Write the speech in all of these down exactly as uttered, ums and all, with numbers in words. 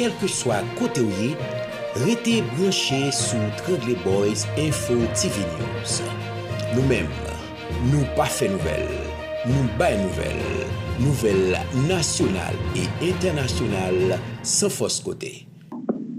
Kèlkeswa kote w ye, rete branche sou Trangle Boys Info T V News. Nou menm, nou pa fè nouvèl, nou bay nouvèl, nouvèl nasyonal e entènasyonal san fòs kote.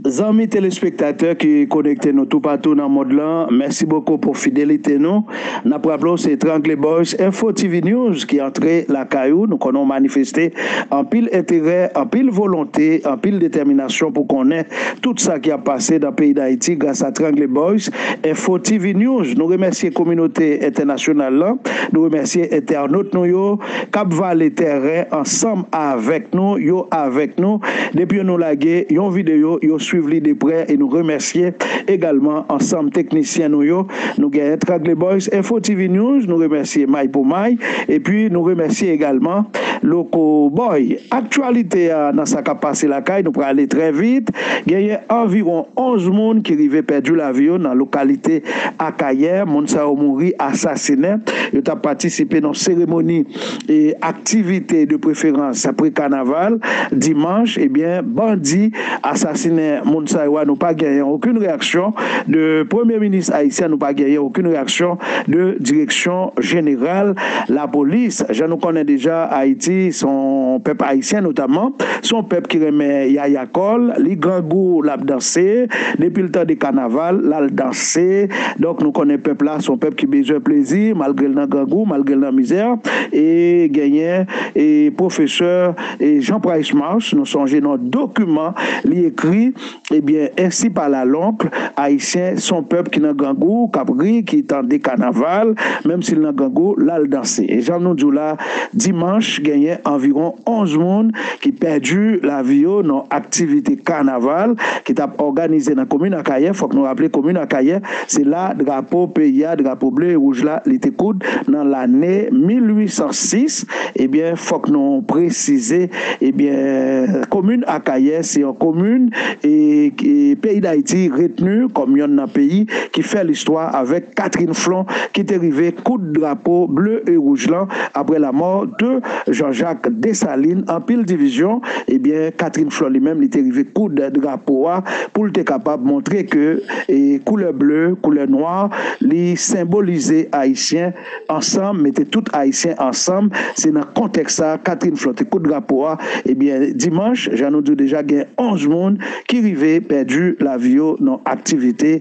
Zanmi telespektatè ki konekte nou toupatou nan mond lan, mèsi bokou pou fidelite nou. N ap raple w, se Trangle Boys Info T V News ki antre lakay ou. Nou konnen w manifeste anpil enterè, anpil volonte, anpil detèminasyon pou konnen tout sa ki ap pase nan peyi Dayiti gras a Trangle Boys Info T V News. Nou remèsye kominote entènasyonal lan, nou remèsye entènot nou yo k ap vale tèren ansanm avèk nou, yo avèk nou. Depi nou lage yon videyo, yo swiv li de prè e nou remèsye egalman ansanm teknisyen nou yo. Nou genyen Trangle Boys Info T V News, nou remèsye May pou May, epi nou remèsye egalman Loco Boy. Aktyalite a nan sa k ap pase lakay, nou prale trè vit. Genyen anviwon onz moun ki rive pèdi lavi yo nan lokalite Akayè. Moun sa yo mouri asasinen. Yo t ap patisipe nan seremoni e aktivite de preferans pre kanaval dimanch. Ebyen, bandi asasinen moun sa yo a, nou pa genyen okenn reyaksyon de premye minis ayisyen, nou pa genyen okenn reyaksyon de direksyon jeneral lapolis. Jan nou konnen deja, Ayiti se yon pèp ayisyen notaman, se yon pèp ki renmen yaya kòl, li grangou l ap danse, depi l tande kanaval l al danse. Donk nou konnen pèp la se yon pèp ki bezwen plezi, malgre l nan grangou, malgre l nan mizè. E genyen e pwofesè e Jean Price Mars, nou sonje nan dokiman li ekri, ebyen, ainsi parla l'oncle, ayisyen se yon pèp ki nan grangou, k ap ri, ki tande kanaval, menm si l nan grangou, l al danse. E jan nou di w la, dimanch, genyen anviwon onz moun ki pèdi lavi yo nan aktivite kanaval ki t ap òganize nan komin Akayè. Fòk nou raple, komin Akayè, se la drapo peyi a, drapo ble e wouj la, li te koud nan lane mil uit san sis. Ebyen, fòk nou presize, ebyen, komin Akayè se yon komin e, e peyi Dayiti retni kòm yonn nan peyi ki fè listwa avèk Catherine Flon ki te rive koud drapo ble e wouj lan apre lamò de Jean-Jacques Dessalines. Anpil divizyon, ebyen, Catherine Flon li menm, li te rive koud drapo a pou l te kapab montre ke e koulè ble, koulè nwa, li senbolize ayisyen ansanm, mete tout ayisyen ansanm. Se nan kontèks sa a Catherine Flon te koud drapo a. Ebyen, dimanch, jan nou di w deja, gen onz moun ki rive pèdi lavi yo nan aktivite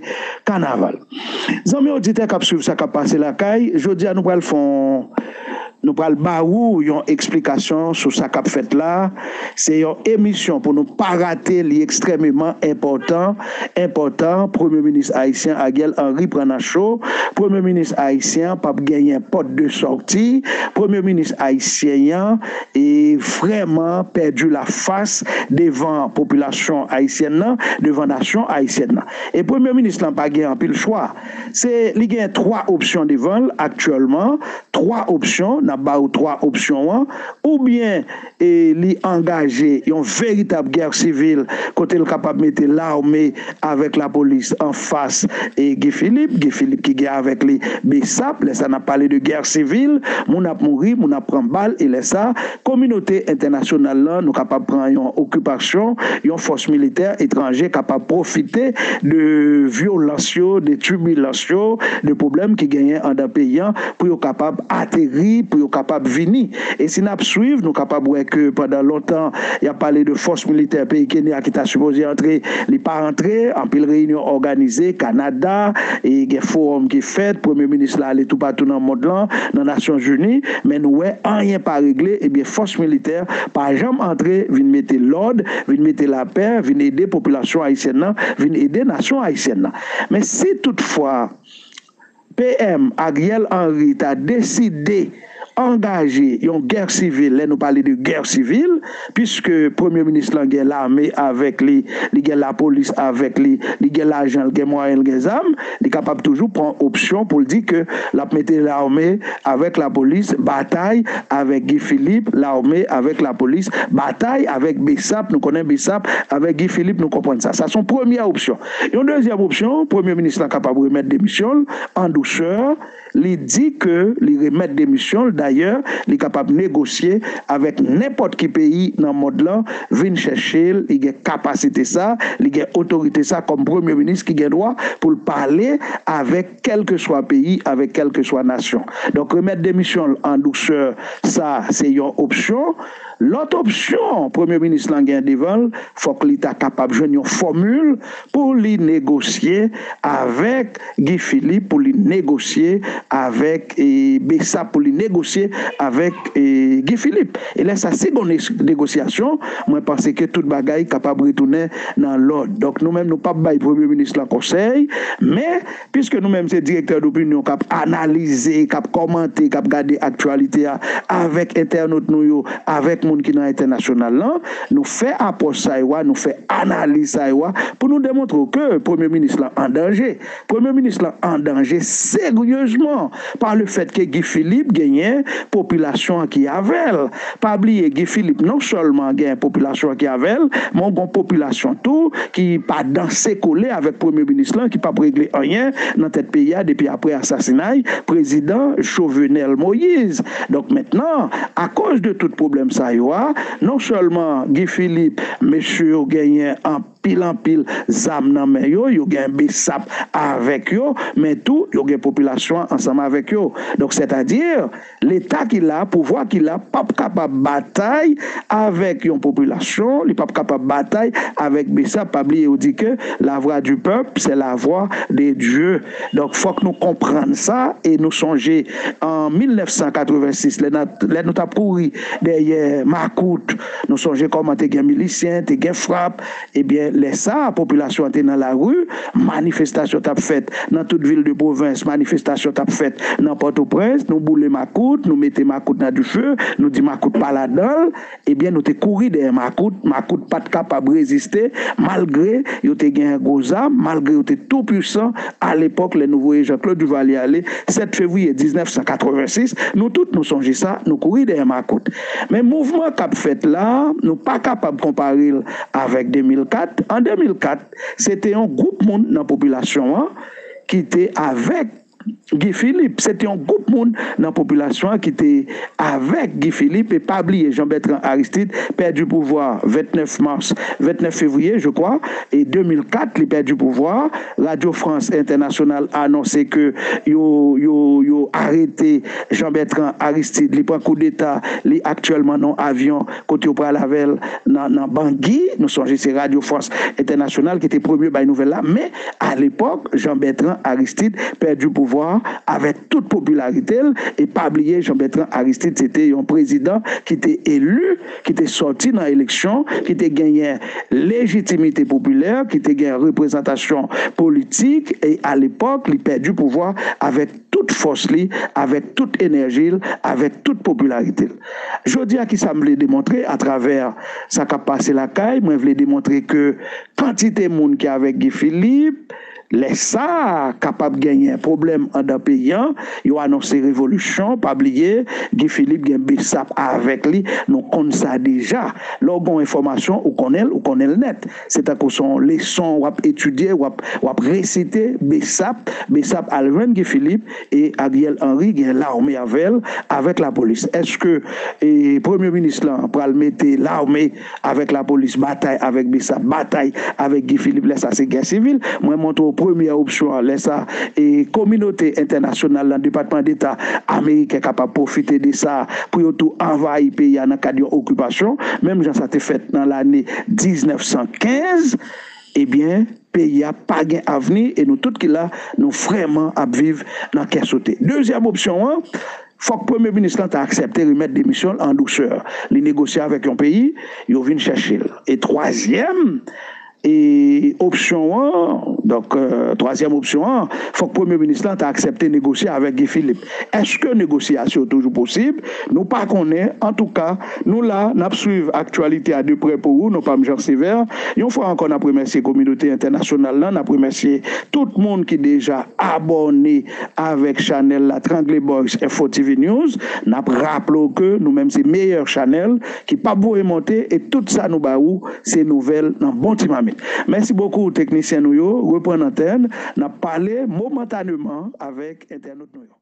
kanaval. Zanmi oditè k ap swiv sa k ap pase lakay, jodi a nou pral fè yon, nou pral ba ou yon eksplikasyon sou sa k ap fèt la. Se yon emisyon pou nou pa rate, li ekstrèmeman enpòtan, enpòtan. Premye minis ayisyen Ariel Henry pran nan cho. Premye minis ayisyen an p ap genyen pòt de sòti. Premye minis ayisyen an e vrèman pèdi lafas devan popilasyon ayisyèn nan, devan nasyon ayisyèn nan. E premye minis lan pa gen anpil chwa. Se, li gen twa opsyon devan l aktyèlman. Twa opsyon, n ap ba ou twa opsyon an. Oubyen e li angaje yon veritab gè sivil kote l kapab mete lame avèk lapolis anfas e Guy Philippe, Guy Philippe ki gen avèk li BSAP. Lè sa n ap pale de gè sivil, moun ap mouri, moun ap pran bal, e lè sa, kominote entènasyonal lan, nou kapab pran yon okipasyon, yon fòs militè etranje kapab pwofite de vyolans yo, de tibilans yo, de pwoblèm ki genyen anndan peyi an, pou yo kapab ateri, pou yo kapab vini. E si n ap swiv, nou kapab wè ke pandan lontan, y ap pale de fòs militè peyi Kenya ki ta sipoze antre, li pa antre. Anpil reyinyon òganize, Kanada, e gen fowòm ki fèt, premye minis la ale toupatou nan mond lan, nan Nasyonzini, men nou wè anyen pa regle. Ebyen, fòs militè pa janm antre, vin mete lòd, vin mete lapè, vin ede popilasyon ayisyèn nan, vin ede nasyon ayisyèn nan. Men si toutfwa P M Ariel Henry ta deside angaje yon gè sivil, lè nou pale de gè sivil, piske premye minis lan gen lame avèk li, li gen lapolis avèk li, li gen lajan, li gen mwayen, li gen zam, li kapab toujou pran opsyon pou l di ke l ap mete lame avèk lapolis, batay avèk Guy Philippe, lame avèk lapolis, batay avèk BSAP, nou konnen BSAP avèk Guy Philippe, nou konprann sa. Sa se yon premyè opsyon. Yon dezyèm opsyon, premye minis lan kapab remèt demisyon l an dousè. Li di ke li remèt demisyon l Dayè, li kapab negosye avèk nenpòt ki peyi nan mond lan, vin chèche l, li gen kapasite sa, li gen otorite sa kòm premye minis ki gen dwa pou l pale avèk kèlkeswa peyi, avèk kèlkeswa nasyon. Donk, remèt demisyon l an dousè, sa, se yon opsyon. Lòt opsyon premye minis lan gen devan l, fòk li ta kapab jwenn yon fòmil pou li negosye avèk Guy Philippe, pou li negosye avèk e, Bessap, pou li negosye avèk e, Guy Philippe. E lè sa, si gon negosyasyon, mwen panse ke tout bagay kapab retounen nan lòd. Donk, nou menm, nou p ap bay premye minis lan konsèy, men piske nou menm se direktè dopinyon k ap analize, k ap kòmante, k ap gade aktyalite a avèk entènot nou yo, avèk moun ki nan entènasyonal lan, nou fè apwòch sa yo a, nou fè analiz sa yo a pou nou demontre w ke premye minis lan an danje. Premye minis lan an danje seryezman pa lefèt ke Guy Philippe genyen popilasyon an ki avè l. Pa bliye, Guy Philippe non sèlman gen popilasyon an ki avè l, men w gen yon popilasyon tou ki pa danse kole avèk premye minis lan, ki p ap regle anyen nan tèt peyi a depi apre asasinay prezidan Jovenel Moïse. Donk mentnan, akoz de tout pwoblèm sa yo a, non sèlman Guy Philippe, mesye yo genyen anpil anpil zam nan men yo, yo gen Bessap avèk yo, men tou yo gen popilasyon an ansanm avèk yo. Donk sètadi, Leta ki la, pouvwa ki la, p ap kapab batay avèk yon popilasyon, li p ap kapab batay avèk Bessap. Pa bliye, yo di ke la voix du peuple, c'est la voix de Dieu. Donk, fòk nou konprann sa e nou sonje an mil nèf san katrevensis, lè n ap, lè nou t ap kouri dèyè makout, nou sonje kòman te gen milisyen, te gen frap, Ebyen, lè sa a, popilasyon an te nan lari, manifestasyon t ap fèt nan tout vil de pwovens, manifestasyon t ap fèt nan Pòtoprens, nou boule makout, nou mete makout nan dife, nou di makout pa ladan l, ebyen, nou te kouri dèyè makout, makout pa t kapab reziste, malgre yo te gen gwo zam, malgre yo te tou pwisan, alepòk, lè nou voye Jean-Claude Duvalier ale, sèt fevriye diznèf san katrevensis, nou tout nou sonje sa, nou kouri dèyè makout. Men mouvman k ap fèt la, nou pa kapab konpare l avèk de mil kat. An de mil kat, se te yon gwoup moun nan popilasyon an ki te avèk Guy Philippe. Se te yon gwoup moun nan popilasyon an ki te avèk Guy Philippe. E pa bliye, Jean Bertrand Aristide pèdi pouvwa vennèf mas, vennèf fevriye, je crois, e de mil kat, li pèdi pouvwa. Radio France Internationale anonse ke yo, yo, yo arete Jean Bertrand Aristide. Li pran koudeta, li aktyèlman nan yon avyon kote yo pral avè l nan, nan Bangui. Nou sonje se Radio France Internationale ki te premye bay nouvèl la. Men, alepòk, Jean Bertrand Aristide pèdi pouvwa avèk tout popilarite l. E pa bliye, Jean Bertrand Aristide se te yon prezidan ki te eli, ki te sòti nan eleksyon, ki te genyen lejitimite popilè, ki te gen reprezantasyon politik, e alepòk, li pèdi pouvwa avèk tout fòs li, avèk tout enèji l, avèk tout popilarite l. Jodi a, ki sa m vle demontre atravè sa k ap pase lakay? Mwen vle demontre ke kantite moun ki avèk Guy Philippe, lè sa a, kapab genyen pwoblèm anndan peyi a, yo anonse revolisyon, pa bliye, Guy Philippe gen Bessap avèk li, nou konn sa deja. Lè w gen yon enfòmasyon, ou konnen l, ou konnen l nèt. Se tankou se yon leson w ap etidye, w ap, w ap resite, Bessap, Bessap al jwenn Guy Philippe e Ariel Henry gen lame avè l, avèk lapolis. Èske e, premye minis lan pral mete lame avèk lapolis, batay avèk Bessap, batay avèk Guy Philippe, lè sa se gè sivil? Mwen montre w premyè opsyon an, lè sa e, kominote entènasyonal lan, Depatman Deta ameriken kapab pwofite de sa pou yo tou anvayi peyi a nan kad yon okipasyon, menm jan sa te fèt nan lane diznèf san kenz, ebyen, peyi a pa gen avni e nou tout ki la, nou vrèman ap viv nan kè sote. Dezyèm opsyon an, fòk premye minis lan ta aksepte remèt demisyon l an dousè. Li negosye avèk yon peyi, yo vin chèche l. E twazyèm, e opsyon an, donk, euh, twazyèm opsyon an, fòk premye minis lan ta aksepte negosye avèk Guy Philippe. Èske negosyasyon toujou posib? Nou pa konnen. Antouka, nou la, n ap swiv aktyalite a de prè pou ou, non pa m Jean Sévère. Yon fwa ankò, n ap remèsye kominote entènasyonal lan, n ap remèsye tout moun ki deja abòne avèk chanèl la, Trangle Boys Info T V News. N ap raple w ke nou menm se meyè chanèl ki p ap voye monte e tout sa nou ba ou, se nouvèl nan bon ti mamit. Mèsi bokou, teknisyen nou yo. Reprann antèn. N ap pale momantaneman avèk entènot nou yo.